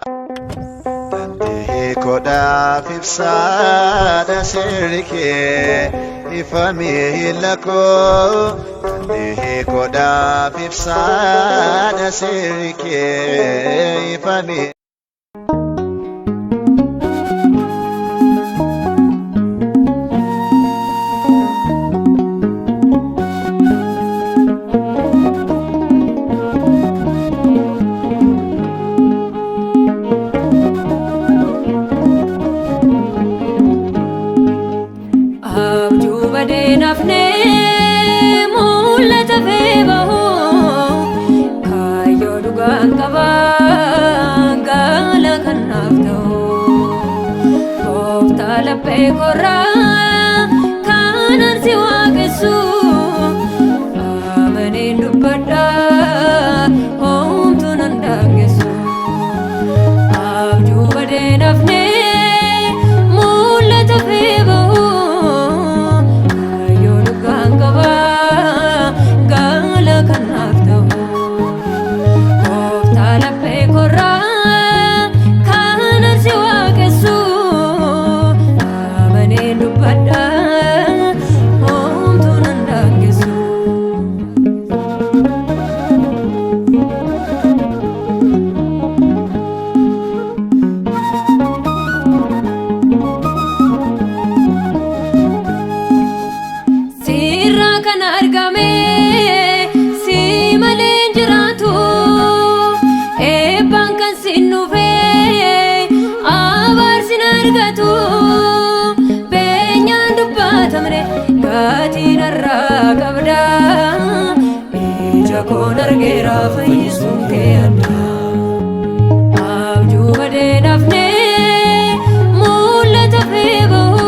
Dandii kodhaaf ibsaadha seerri kee ifa miila koo. Dandii kodhaaf ibsaadha seerri kee ifa miila. Abjuu badee nafnee mul'ata feebahu kaayyoo dhugaan qabaa gaala kan naaf ta'u gooftaa laphee korraa kanan si waaqessu amaneen dubbadha homtuu nan daangessu. Abjuu badee nafnee mul'ata feebahu kaayyoo dhugaan qabaa gaala kan naaf ta'u gooftaa laphee korraa kanan si waaqessu amaneen dubbadha homtuu nan daangessu. Sirraa kan argame si malee hin jiraatu eebbaan kan sin dhufe abaarsin argatu beenyaan dubbatamne gatiin irraa qabda ija koon argeera fayyisuun kee adda. Abjuu badee nafnee mul'ata feebahu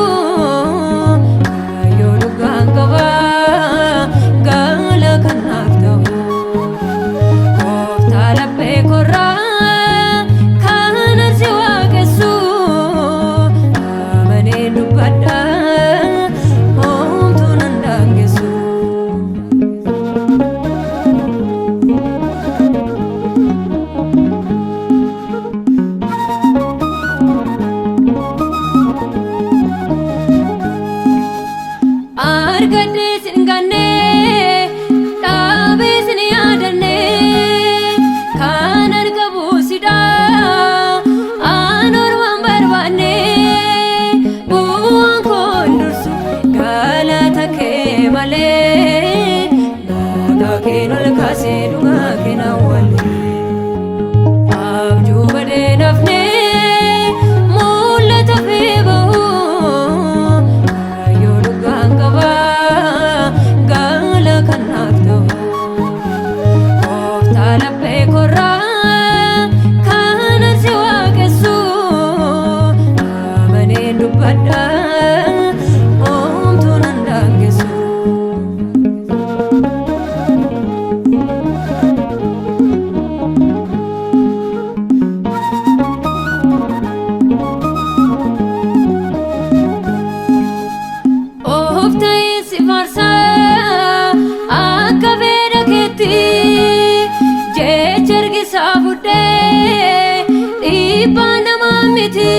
kaayyoo dhugaan qabaa gaala kan naaf ta'u gooftaa laphee korraa kanan si waaqessu amaneen dubbadha homtuu nan daangessu. Argadhee sin gannee dhaabee sin yaadannee kan argamu sidhaa aan ormaan barbaanne bu'aan koon dursu galata kee malee maqaa keen ol kaasee dhugaa kee na walee. Abjuu badee nafnee mul'ata feebahu kaayyoo dhugaan qabaa gaala kan naaf ta'u gooftaa laphee korraa kanan si waaqessu amaneen dubbadha homtuu nan daangessu. Of ta'ee si faarsaa akka fedha keetti jecha ergisaa fudhee dhiibbaa namaa miti.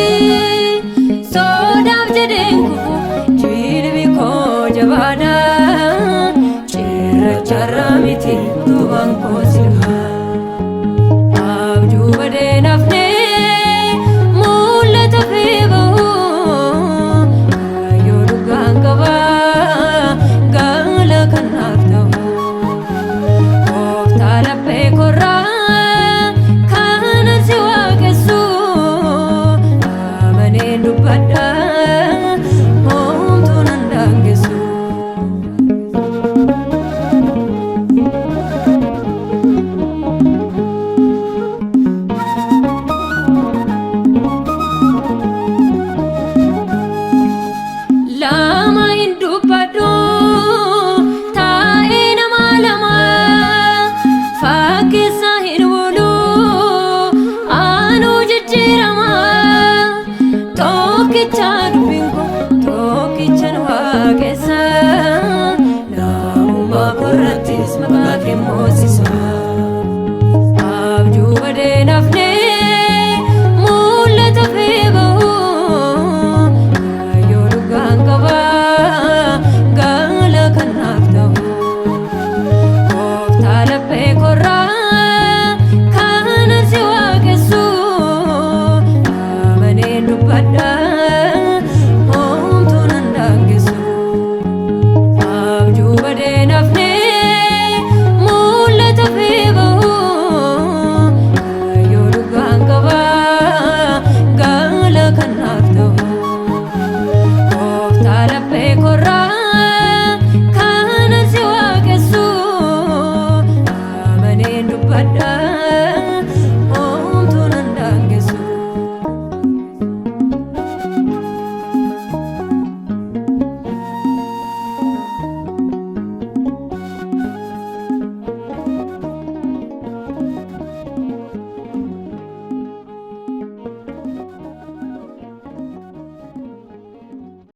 Sodaaf jedheen kufu jilbi koo jabaadha cirracharraa miti utubaan koo.